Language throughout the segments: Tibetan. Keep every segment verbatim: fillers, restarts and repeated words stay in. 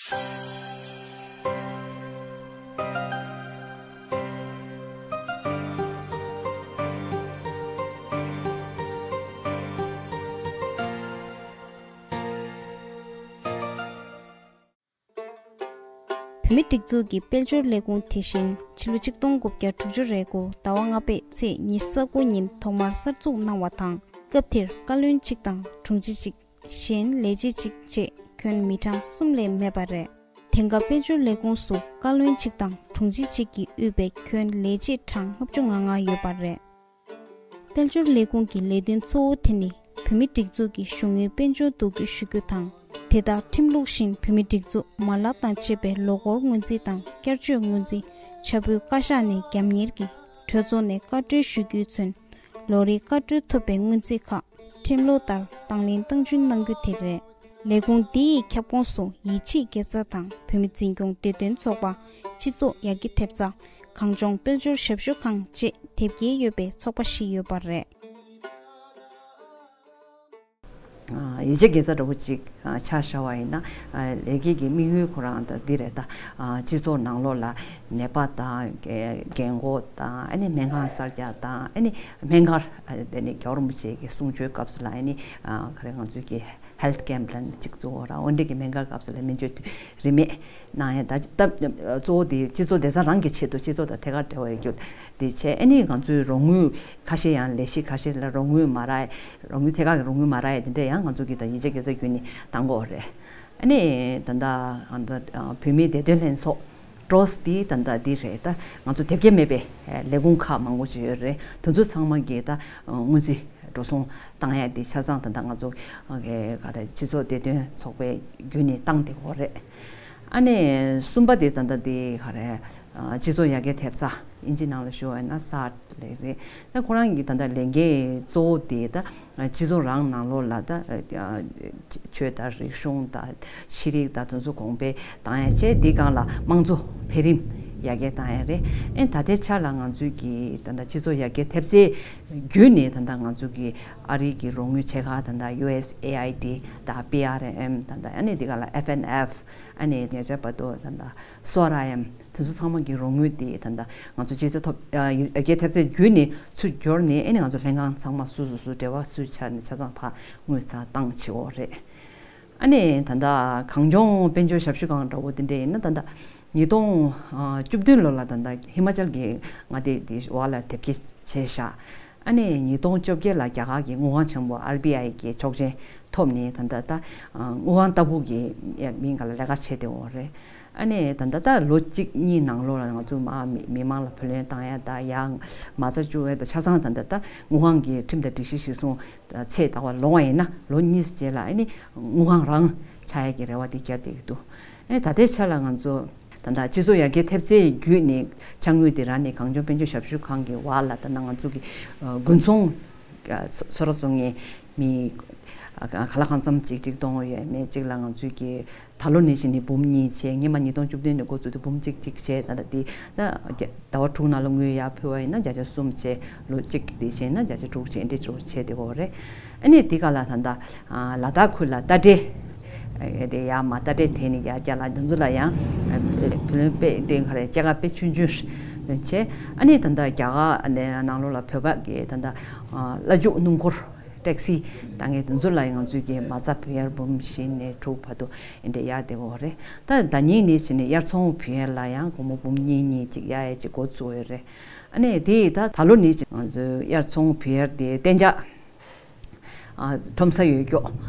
བོད་མིའི་སྒྲིག་འཛུགས་ཀྱི་དཔལ་འབྱོར་ལས་ཁུངས་དེ་བཞིན་ཕྱི་ལོ་ཆིག་སྟོང་དགུ་བརྒྱ་དྲུག་ཅུ་རེ་དགུ་ཟླ་བ་ལྔ་པའི་ཚེས་ཉི་ཤུ་རྩ་དགུ་ཉིན་ཐོག་མར་གསར་འཛུགས་གནང་བ་དང་། སྐབས་དེར་བཀའ་བློན་གཅིག་དང་དྲུང་ཆེ་གཅིག་གཞན་ལས་བྱེད་གཅིག་བཅས་ཁྱོན་མི་གྲངས་གསུམ་ལས་མེད་པ་རེད། དེང་སྐབས་དཔལ་འབྱོར་ལས་ཁུངས་སུ་བཀའ་བློན་གཅིག་དང་དྲུང་ཆེ་གཅིག་གིས་དབུས་པའི་ཁྱོན་ལས་བྱེད་གྲངས་ལྔ་བཅུ་ང་ལྔ་ཡོད་པ་རེད། དཔལ་འབྱོར་ལས་ཁུངས་ཀྱི་ལས་དོན་གཙོ་བོ་དེ་ནི་བོད་མིའི་སྒྲིག་འཛུགས་ཀྱི་གཞུང་དངུལ་དཔལ་འབྱོར་བསྡུ་སྐྱོར་ཞུ་རྒྱུ་དང་། དེ་ལྟར་ཁྲིམས་ལུགས་བཞིན་བོད་མིའི་སྒྲིག་འཛུགས་མ་ལག་དང་བཅས་པའི་ལོ་འཁོར་སྔོན་རྩིས་དང་བསྐྱར་བཅོས་སྔོན་རྩིས། ཕྱྭ་བོའི་བཀའ་ཤག་ནས་རྒྱབ་གཉེར་གྱིས་གྲོས་ཚོགས་ནས་བཀའ་འཁྲོལ་ཞུ་རྒྱུས་མཚོན། ལོ་རེའི་བཀའ་འཁྲོལ་ཐོབ་པའི་སྔོན་རྩིས་ཁག་ཁྲིམས་ལུགས་ལྟར་དང་ལེན་སྟངས་འཛིན་གནང་རྒྱུ་དེ་རེད། ལས་ཁུངས་འདི་ཡི་ཁྱབ་ཁོངས་སུ་ཡིད་ཆེས་དགེ་རྩ་དང་བོད་མི་འཛིན་སྐྱོང་བདེ་དོན་ཚོགས་པ། སྤྱི་ཚོགས་ཡར་རྒྱས་ཐེབས་རྩ། གངས་ལྗོངས་དཔལ་འབྱོར་ཞབས་ཞུ་ཁང་བཅས་དེབ་སྐྱེལ་ཡོད་པའི་ཚོགས་པ་ཞིག་ཡོད་པ་རེད། ཡིད་ཆེས་དགེ་རྩ་འདྲ་བོ་ཅིག་ཆ་བཞག་པ་ཡིན་ན། ལས་ཀའི་གི་དམིགས་ཡུལ་ཁོ་རང་ད་འདི་རེད་ད། སྤྱི་ཚོགས་ནང་ལོགས་ལ་ནད་པ་དང་རྒན་གོག་དང་ཨ་ནི་སྨན་ཁང་གསར་རྒྱག་དང་ཨ་ནི་སྨན་ཁང་དེ་ནི་རྒྱལ་བ་རིན་པོ་ཆེ་གི་གསུང་ཆོས་སྐབས་སུ་ལ་ཨ་ནི་ག་རེ་ང་ཚོའི་གི་ཧེལ་ཐི་ཀེམ་པ་ལབ་ནས་གཅིག་བཙུགས་པ་ར། འོན་ཏེ་གི་སྨན་ཁང་སྐབས་སུ་ལ་སྨན་བཅོས་རིན་མེད་གནང་ཡ་ད་ད་གཙོ་བོ་དེ་སྤྱི་ཚོགས་བདེ་རྩ་རང་གི་ཆེད་དུ་སྤྱི་ཚོགས་དང་ཐད་ཀར་འབྲེལ་བ་ཡོད་རྒྱུ་དེ་བྱས། ཨ་ནི་ང་ཚོའི་རོགས་དངུལ་ཁ་ཤས་ཡང་ལས་གཞི་ཁ་ཤས་ལ་རོགས་དངུལ་མ་རག་རོགས་དངུལ་ཐད་ཀར་གྱི་རོགས་དངུལ་མ་རག་ཡ་དེ་འདྲ་ཡང་ང་ཚོ་གི་ད་ཡིད་ཆེས་དགེ་རྩ་བརྒྱུད་ནས་གཏང་དགོས་རེད། ཨ་ནི་ད་ལྟ་ང་ཚོ་བོད་མིའི་བདེ་དོན་ལྷན་ཚོགས་ཀྲོས་དེ་ད་ལྟ་འདི་རེད། ད་ང་ཚོ་དེབ་སྐྱེལ་མེད་པའི་ལས་ཁུངས་ཁག་མང་པོ་ཅིག་ཡོད་རེད། དེ་ཚོ་ཚང་མ་གི་ད་སྔོན་རྩིས་འགྲོ་སོང་བཏང་ཡ་དེ་ཆ་ཚང་ད་ལྟ་ང་ཚོ་ག་རེ་སྤྱི་ཚོགས་བདེ་དོན་ཚོགས་པའི་བརྒྱུད་ནས་བཏང་བསྡད་ཡོད་རེད། ཨ་ནི་གསུམ་པ་དེ་ད་ལྟ་དེ་ག་རེ་སྤྱི་ཚོགས་ཡར་རྒྱས་ཐེབས་རྩ་ཨིན་ཇི་ནང་ལ་ཞུ་བ་ཡིན་ན་སཱར་ལས་རེད། ད་ཁོ་རང་གི་ད་ལྟ་ལས་འགན་གཙོ་བོ་དེ་ད་སྤྱི་ཚོགས་རང་ནང་ལོགས་ལ་ད་ཆོས་དང་རིག་གཞུང་དང་ཤེས་རིག་དང་དེ་ཚོ་གོང་འཕེལ་བཏང་ཡ་བྱས། དེའི་སྒང་ལ་དམངས་གཙོ་འཕེལ་རིམ་ཡར་རྒྱས་བཏང་ཡ་རེད། ཨེ་ད་ལྟའི་ཆ་ལ་ང་ཚོའི་གི་ད་ལྟ་སྤྱི་ཚོགས་ཡར་རྒྱས་ཐེབས་རྩའི་བརྒྱུད་ནས་ད་ལྟ་ང་ཚོ་གི་ཨ་རི་གི་རོགས་དངུལ་ཆེ་ཁག་ད་ལྟ་ཡུ་ཨེས་ཨེ་ཨའི་ཌི་དང་པི་ཨར་ཨེམ་ད་ལྟ་ཨ་ནི་དེ་ག་ལ་ཨེཕ་ཨེན་ཨེཕ་ཨ་ནི་ཉེ་ཆར་བར་དུ་ད་ལྟ་སོ་ཨར་ཨའི་ཨེམ་དེ་ཚོ་ཚང་མ་གི་རོགས་དངུལ་དེ་ད་ལྟ་ང་ཚོ་སྤྱི་ཚོགས་ཐོབ་ཡར་རྒྱས་ཐེབས་རྩའི་བརྒྱུད་ནས་ཚུར་འབྱོར་ནས། ཨ་ནི་ང་ཚོ་ལྷན་ཁང་ཚང་མ་སུ་སུ་སུ་འབྲེལ་བ་སུའི་ཆ་ནས་ཆ་ཚང་ཕར་དངུལ་ཚང་བཏང་བྱེད་འོ་རེད། ཨ་ནི་ད་ལྟ་གངས་ལྗོངས་དཔལ་འབྱོར་ཞབས་ཞུ་ཁང་འདྲ་བོ་དེ་འདྲ་ཡིན་ན་ད་ལྟ་ཉིས་སྟོང་བཅུ་བདུན་ལོ་ལ་ད་ལྟ་ཧི་མ་ཅལ་གྱི་མངའ་སྡེ་དེ་བར་ལ་དེབ་སྐྱེལ་བྱས་བཞག་ཨ་ནི་ཉིས་སྟོང་བཅོ་བརྒྱད་ལ་རྒྱ་གར་གྱི་དངུལ་ཁང་ཆེན་པོ་ཨར་བི་ཨའི་གི་ཆོག་མཆན་ཐོབ་ནས་ད་ལྟ་ད་དངུལ་ཁང་ལྟ་བུ་གི་མིང་ག་ལ་ལས་ཀ་བྱས་ཏེ་འོ་རེད། ཨ་ནི་ད་ལྟ་ད་ལོ་གཅིག་གཉིས་ནང་ལོགས་ལ་ང་ཚོ་མ་མི་མི་མང་ལ་བུ་ལོན་བཏང་ཡ་ད་ཡང་མ་རྩ་བཅུག་ཡ་ད་ཆ་ཚང་ད་ལྟ་ད་དངུལ་ཁང་གི་ཁྲིམས་དང་སྒྲིག་གཞི་གཞིར་བཟུང་ཚེས་ཟླ་བ་ལོངས་པ་ཡིན་ན་ལོ་གཉིས་རྗེས་ལ་ཨ་ནི་དངུལ་ཁང་རང་ཆགས་ཡ་གི་རེ་བ་དེ་བརྒྱབ་བསྡད་ཀྱི་འདུག་ཨ་ནི་ད་ལྟའི་ཆ་ལ་ང་ཚོ་ད་ལྟ་སྤྱི་ཚོགས་ཡར་རྒྱས་ཐེབས་རྩའི་བརྒྱུད་ནས་ཅ་དངོས་དེ་རང་ནས་གངས་ལྗོངས་དཔལ་འབྱོར་ཞབས་ཞུ་ཁང་གི་བར་ལ་ད་ལྟ་ང་ཚོ་གི་དགུན་ཚོང་ཚོ་ར་བཙོང་མཁན་མི་ག་ལ་གང་འཚམ་གཅིག་གཅིག་གཏོང་ཡོད་མེད་གཅིག་ལ་ང་ཚོས་ཀྱི་ད་ལོ་ནས་བྱས་ནས་འབུམ་གཉིས་བྱས། སྔོན་མ་ཉིས་སྟོང་བཅུ་བདུན་ནས་འགོ་བཙུགས་ཏེ་འབུམ་གཅིག་གཅིག་བྱས། ད་ལྟ་འདི་ད་ཟླ་བ་དྲུག་ནང་ལ་དངུལ་ཡར་ཕུལ་བ་ཡིན་ན་བརྒྱ་ཆ་གསུམ་བྱས། ལོ་གཅིག་དེ་བྱས་ན་བརྒྱ་ཆ་དྲུག་བྱས། འདི་འདྲ་བྱས་ཏེ་འོ་རེད། ཨ་ནི་འདི་ག་ལ་ད་ལྟ་ལ་དྭགས་ཁུལ་ལ་རྟ་དྲེལ་དེ་ཡར་མར་རྟ་དྲེལ་དེད་ནས་ཡར་རྒྱ་ལ་འདི་ཚོ་ལ་ཡང་བུ་ལོན་དཔེ་དེ་ག་རེ་སྐྱེད་ཀ་དཔེ་ཆུང་ཆུང་བྱས། ཨ་ནི་ད་ལྟ་རྒྱ་གར་ནང་ལོགས་ལ་བོད་པ་གི་ད་ལྟ་བླ་རྒྱུག་སྣུམ་འཁོར་ཊེག་སི་བཏང་མཁན་དེ་ཚོ་ལ་ང་ཚོས་ཀྱི་མ་རྩ་བུད་ཡར་འབུམ་བཞི་ནས་དྲུག་བར་དུ་ཨེ་འདྲ་ཡར་དེ་འོ་རེད། ད་ཟླ་ཉིན་ནས་བྱས་ནས་དབྱར་ཚོང་བུད་ཡར་ལ་ཡང་སྒོར་མོ་འབུམ་གཉིས་གཉིས་ཅིག་ཡར་ཡས་ཅིག་འགོ་བཙུགས་ཡོད་རེད། ཨ་ནི་དེ་ད་ད་ལོ་ནས་བྱས་ང་ཚོའི་དབྱར་ཚོང་བུད་ཡར་དེ་གཏན་འཇགས་ཨ་ཁྲོམ་ས་ཡོད་རྒྱུ།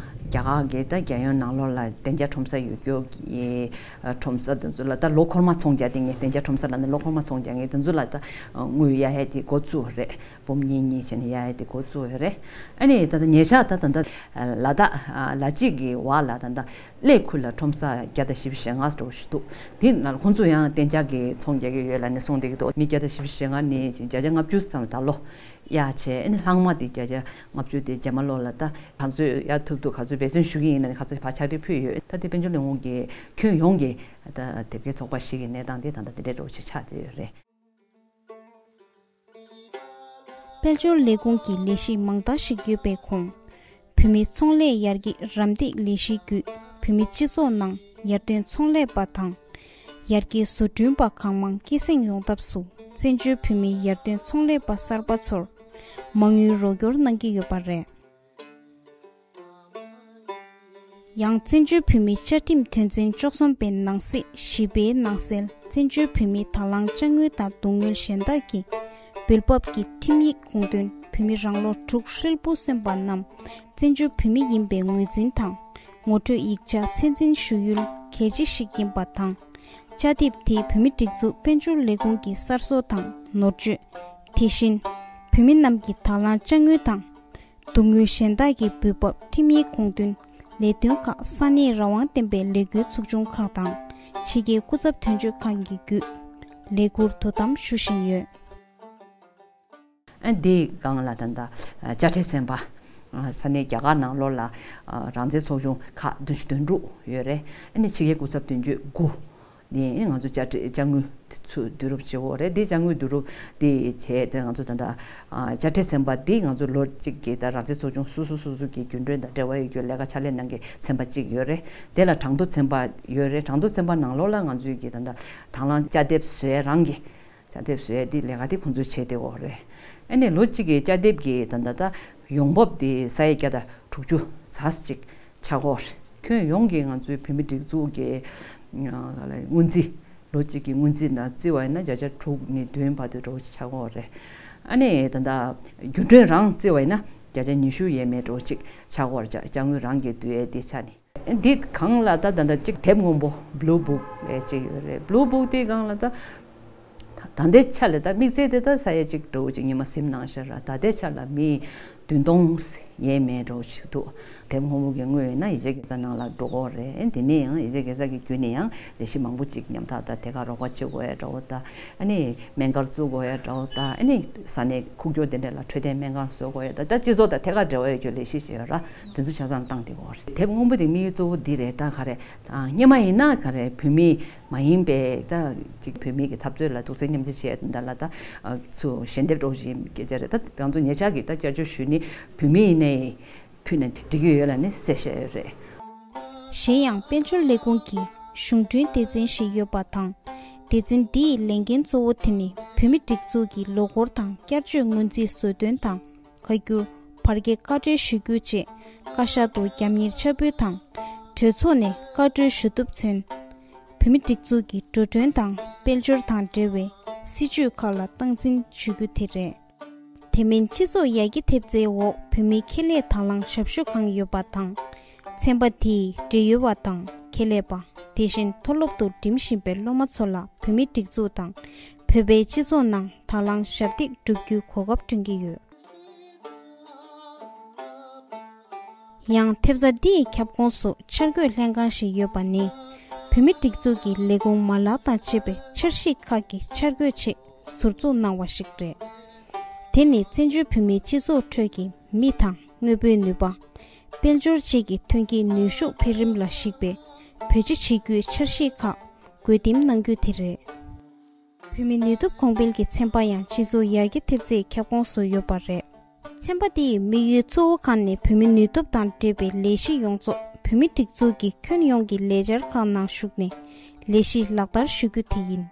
རྒྱ་གར་གྱི་ད་རྒྱལ་ཡོངས་ནང་ལོགས་ལ་གཏན་འཇགས་ཁྲོམ་ས་ཡོད་རྒྱུ་གི་ཨ་ཁྲོམ་ས་དེ་ཚོ་ལ་ད་ལོ་འཁོར་མ་ཚོང་རྒྱག་དེ་ངས་གཏན་འཇགས་ཁྲོམ་ས་ལ་ནི་ལོ་འཁོར་མ་ཚོང་རྒྱག་མཁན་དེ་ཚོ་ལ་ད་དངུལ་ཡར་ཡས་དེ་འགོ་བཙུགས་རེད། འབུམ་གཉིས་གཉིས་བྱས་ནས་ཡར་ཡས་དེ་འགོ་བཙུགས་ཡོད་རེད། ཨ་ནི་ད་ལྟ་ཉེ་ཆར་ད་ད་ལྟ་ལ་དྭགས་ལ་གཅིག་གི་བར་ལ་ད་ལྟ་གླེ་ཁུལ་ལ་ཁྲོམ་ས་བརྒྱ་དང་བཞི་བཅུ་ཞེ་ལྔ་འགྲོ་བཞིན་འདུག་དེ་ན་ཁོང་ཚོ་ཡང་གཏན་འཇགས་ཀྱི་ཚོང་རྒྱག་གི་ཡོད་ལབ་ནས་གསུངས་བསྡད་ཀྱི་འདུག་མི་བརྒྱ་དང་བཞི་བཅུ་ཞེ་ལྔ་ནས་བརྒྱ་ཆ་ལྔ་བཅུ་ཙམ་ད་ལོ་གཡར་བྱས། ཨ་ནི་ལྷག་མ་དེ་བརྒྱ་ཆ་ལྔ་བཅུ་དེ་རྗེས་མ་ལོ་ལ་ད་ག་ཚོད་གཡར་ཐུབ་ཐུབ་ག་ཚོད་འབད་བརྩོན་ཞུ་གི་ཡིན་ལབ་ནས་ག་ཚོད་ཕར་ཕྱག་བྲིས་ཕུལ་ཡོད། ད་དེ་དཔལ་འབྱོར་ལས་ཁུངས་ཀྱི་ཁྱོན་ཡོངས་ཀྱི་ད་དེབ་སྐྱེལ་ཚོགས་པ་ཞིག་གི་གནས་སྟངས་དེ་ད་ལྟ་དེ་འདྲའི་འདྲ་བོ་ཞིག་ཆགས་བསྡད་ཡོད་རེད། དཔལ་འབྱོར་ལས་ཁུངས་ཀྱི་ལས་གཞི་མང་དག་ཞིག་ཡོད་པའི་ཁོངས། བོད་མིའི་ཚོང་ལས་ཡར་རྒྱས་རམ་འདེགས་ལས་གཞི་བརྒྱུད་བོད་མིའི་སྤྱི་ཚོགས་ནང་ ཡར་ཐོན་ཚོང་ལས་པ་དང་། ཡར་རྒྱས་བཟོ་སྐྲུན་པ་གང་མང་སྐྱེད་སྲིང་ཡོང་ཐབས་སུ་བཙན་བྱོལ་བོད་མིའི་ཡར་ཐོན་ཚོང་ལས་པ་གསར་པ་ཚོར་མ་དངུལ་རོགས་སྐྱོར་གནང་གི་ཡོད་པ་རེད། ཡང་བཙན་བྱོལ་བོད་མིའི་བཅའ་ཁྲིམས་དོན་ཚན་བཅུ་གསུམ་པའི་ནང་གསེས་བཞི་པའི་ནང་གསལ་བཙན་བྱོལ་བོད་མིའི་དང་བླངས་དཔྱ་དངུལ་དང་སྡུག་བསྔལ་གཞན་དག་གི་འབུལ་འབབ་ཀྱི་ཁྲིམས་ཡིག་དགོངས་དོན་བོད་མི་རང་ལོ་དྲུག་ཧྲིལ་པོ་སོན་པ་རྣམས་བཙན་བྱོལ་བོད་མི་ཡིན་པའི་ངོས་འཛིན་དང་ངོ་སྤྲོད་ཡིག་ཆ་ཚད་འཛིན་ཞུ་ཡུལ་གལ་ཆེ་ཞིག་ཡིན་པ་དང་། བཅའ་དེབ་དེས་བོད་མིའི་སྒྲིག་འཛུགས་དཔལ་འབྱོར་ལས་ཁུངས་ཀྱི་གསར་བཟོ་དང་ནོར་བཅོས། དེ་བཞིན་བོད་མི་རྣམས་ཀྱི་དང་བླངས་དཔྱ་དངུལ་དང་སྡུག་བསྔལ་གཞན་དག་གི་འབུལ་འབབ་ཁྲིམས་ཡིག་དགོངས་དོན་ལས་དོན་ཁག་ས་གནས་རང་དབང་ལྡན་པའི་ལས་འགུལ་ཚོགས་ཆུང་ཁག་དང་ཕྱི་རྒྱལ་སྐུ་ཚབ་དོན་གཅོད་ཁང་གི་བརྒྱུད་ལས་ཁུར་དོ་དམ་ཞུ་བཞིན་ཡོད། ཨ་འདིའི་སྒང་ལ་ད་ལྟ་དཔྱ་ཁྲལ་ཚན་པ། ས་གནས་རྒྱ་གར་ནང་ལོགས་ལ་རང་བཙན་ཚོགས་ཆུང་ཁག་བདུན་ཅུ་དོན་དྲུག་ཡོད་རེད། ཨ་ནི་ཕྱི་རྒྱལ་སྐུ་ཚབ་དོན་གཅོད་དགུ་ནི་ང་ཚོ་དཔྱ་ཁྲལ་དཔྱ་དངུལ་ཚུ་བསྡུ་རུབ་བྱེད་འོ་རེད། འདི་དཔྱ་དངུལ་བསྡུ་རུབ་འདི་བྱས་ཏེ་ང་ཚོ་ད་ལྟ་དཔྱ་ཁྲལ་ཚན་པ་འདི་ང་ཚོ་ལོ་གཅིག་གི་ད་རང་བཙན་ཚོགས་ཆུང་སོ་སོ་སོ་སོ་གི་རྒྱུན་གྲོན་དང་འབྲེལ་བ་ཡོད་རྒྱུ་ལས་ཀ་ཕྱག་ལས་གནང་མཁན་ཚན་པ་གཅིག་ཡོད་རེད། དེ་ལ་གྲངས་ཐོ་ཚན་པ་ཡོད་རེད། གྲངས་ཐོ་ཚན་པ་ནང་ལོགས་ལ་ང་ཚོའི་གི་ད་ལྟ་དང་བླངས་དཔྱ་དེབ་བཟོ་ཡ་རང་གི་དཔྱ་དེབ་བཟོ་ཡ་དེ་ལས་ཀ་དེ་ཁོང་ཚོས་བྱས་བསྡད་ཡོད་རེད། ཨ་ནི་ལོ་གཅིག་གི་དཔྱ་དེབ་ཀྱི་ད་ལྟ་ད་ཡོང་འབབ་དེ་ས་ཡ་བརྒྱ་དང་དྲུག་ཅུ་ཙམ་ཅིག་ཆགས་ཡོད་རེད། ཁྱོན་ཡོངས་ཀྱི་ང་ཚོའི་བོད་མི་སྒྲིག་འཛུགས་ཀྱི་སྔོན་རྩིས་ལོ་གཅིག་གི་སྔོན་རྩིས་ནང་བརྩི་བ་ཡིན་ན་བརྒྱ་ཆ་དྲུག་ནས་བདུན་བར་དུ་འགྲོ་ཆགས་ཡོད་རེད། ཨ་ནི་ད་ལྟ་རྒྱུན་གྲོན་རང་བརྩི་བ་ཡིན་ན་བརྒྱ་ཆ་ཉི་ཤུ་ཡས་མས་འགྲོ་ཅིག་ཆགས་ཡོད་རེད། དཔྱ་དངུལ་རང་གི་བསྡུ་ཡས་དེ་ཆ་ནས། འདི་སྒང་ལ་ད་ད་ལྟ་གཅིག་དེབ་སྔོན་པོ་Blue Book་ལས་གཅིག་ཡོད་རེད། Blue Book་དེའི་སྒང་ལ་ད་ད་ལྟའི་ཆ་ལ་ད་དམིགས་བསལ་དེ་ད་ས་ཡ་གཅིག་འགྲོ་ཅིག་ཉི་མ་ཟིན་གནང་ཤག་ར། ད་ལྟའི་ཆ་ལ་མི་བདུན་སྟོང་ཡས་མས་འགྲོ་ཞིག་འདུག་དེབ་སྔོན་པོ་གི་དངུལ་ཡིན་ན་ཡིད་ཆེས་དགེ་རྩ་ནང་ལ་འགྲོ་གི་རེད། དེ་ནས་ཡང་ཡིད་ཆེས་དགེ་རྩ་གི་བརྒྱུད་ནས་ཡང་ལས་གཞི་མང་པོ་ཅིག་ཉམ་ཐག་ད་ཐད་ཀར་རོགས་པ་བྱེད་དགོས་ཡ་འདྲ་བོ་ད། ཨ་ནི་སྨན་ཁང་བཙུགས་དགོས་ཡ་འདྲ་བོ་ད། ཨ་ནི་ས་གནས་ཁུག་ཀྱོག་དེ་འདྲ་ལ་འཕྲོད་བསྟེན་སྨན་ཁང་བཟོ་དགོས་ཡ་ད། ད་སྤྱི་ཚོགས་དང་ཐད་ཀར་འབྲེལ་བ་ཡོད་རྒྱུ་ལས་གཞི་ཞིག་ཡོད་ར། དེ་ཚོ་ཆ་ཚང་བཏང་བསྡད་ཡོད་རེད། དེབ་སྔོན་པོ་དེ་དམིགས་ཡུལ་གཙོ་བོ་འདི་རེད། ད་ག་རེ་ད་སྔོན་མ་ཡིན་ན་ག་རེ་བོད་མི་མ་ཡིན་པའི་ད་ཅིག་བོད་མི་གི་འཐབ་རྩོད་ལ་གདུང་སེམས་མཉམ་སྐྱེད་བྱས་ད་ལ་ད་ཚུར་ཞལ་འདེབས་སྒྲོག་བཞིན་སྐད་ཆ་རེད། ད་ང་ཚོ་ཉེ་ཆར་གི་ད་བསྐྱར་བཅོས་ཞུས་ནི་བོད་མི་ཡིན་ནའི་ཕུལ་ན་འགྲིག་གི་ཡོད་ལབ་ནས་གསལ་བཤད་ཡོད་རེད། གཞན་ཡང་དཔལ་འབྱོར་ལས་ཁུངས་ཀྱི་གཞུང་གྲོན་སྡེ་ཚན་ཞིག་ཡོད་པ་དང་། སྡེ་ཚན་འདིའི་ལས་འགན་གཙོ་བོ་དེ་ནི་བོད་མིའི་སྒྲིག་འཛུགས་ཀྱི་ལོ་འཁོར་དང་བསྐྱར་བཅོས་སྔོན་རྩིས་བཟོ་དོན་དང་། བཀའ་འགྱུར། བར་བརྒལ་བཀའ་འཁྲོལ་ཞུ་རྒྱུ་བཅས་བཀའ་ཤག་ཏུ་རྒྱབ་གཉེར་ཆ་འབུལ་དང་། གྲོས་ཚོགས་ནས་བཀའ་འཁྲོལ་ཞུ་ཐུབ་ཚུན། བོད་མིའི་སྒྲིག་འཛུགས་ཀྱི་འགྲོ་གྲོན་དང་དཔལ་འབྱོར་དང་འབྲེལ་བའི་སྲིད་ཇུས་ཁག་ལ་སྟངས་འཛིན་ཞུ་རྒྱུ་དེ་རེད། དེ་མིན་སྤྱི་ཚོགས་ཡར་རྒྱས་ཐེབས་རྩའི་འོག་བོད་མིའི་ཁེ་ལས་དང་བླངས་ཞབས་ཞུ་ཁང་ཡོད་པ་དང་། ཚན་པ་དེའི་འབྲེལ་ཡོད་པ་དང་ཁེ་ལས་པ། དེ་བཞིན་མཐོ་སློབ་ཏུ་འགྲིམ་བཞིན་པའི་སློབ་མ་ཚོ་ལ་བོད་མིའི་སྒྲིག་འཛུགས་དང་བོད་པའི་སྤྱི་ཚོགས་ནང་དང་བླངས་ཞབས་འདེགས་སྒྲུབ་རྒྱུའི་གོ་སྐབས་བསྐྲུན་གྱི་ཡོད། ཡང་ཐེབས་རྩ་འདིའི་ཁྱབ་ཁོངས་སུ་འཆར་འགོད་ལྷན་ཁང་ཞིག་ཡོད་པ་ནི། བོད་མིའི་སྒྲིག་འཛུགས་ཀྱི་ལས་ཁུངས་མ་ལག་དང་བཅས་པའི་འཆར་གཞི་ཁག་གི་འཆར་འགོད་ཆེད་ཟུར་འཛུགས་གནང་བ་ཞིག་རེད། དེ་ནི་བཙན་བྱོལ་བོད་མིའི་སྤྱི་ཚོགས་ཁྲོད་ཀྱི་མི་དང་དངོས་པོའི་ནུས་པ། དཔལ་འབྱོར་བཅས་ཀྱི་ཐོན་སྐྱེད་ནུས་ཤུགས་འཕེལ་རིམ་ལ་གཞིགས་པའི་བེད་སྤྱོད་བྱེད་རྒྱུའི་འཆར་གཞི་ཁག་བགོ་འགྲེམས་གནང་རྒྱུ་དེ་རེད། བོད་མིའི་ནུས་སྟོབས་གོང་སྤེལ་གྱི་ཚན་པ་ཡང་སྤྱི་ཚོགས་ཡར་རྒྱས་ཐེབས་རྩའི་ཁྱབ་ཁོངས་སུ་ཡོད་པ་རེད། ཚན་པ་དེའི་དམིགས་ཡུལ་གཙོ་བོ་ཁག་ནི་བོད་མིའི་ནུས་སྟོབས་དང་འབྲེལ་བའི་ལས་གཞི་ཡོངས་རྫོགས་བོད་མིའི་སྒྲིག་འཛུགས་ཀྱི་ཁྱོན་ཡོངས་ཀྱི་ལས་འཆར་ཁག་ནང་ཞུགས་ནས་ལས་གཞི་ལག་བསྟར་ཞུ་རྒྱུ་དེ་ཡིན།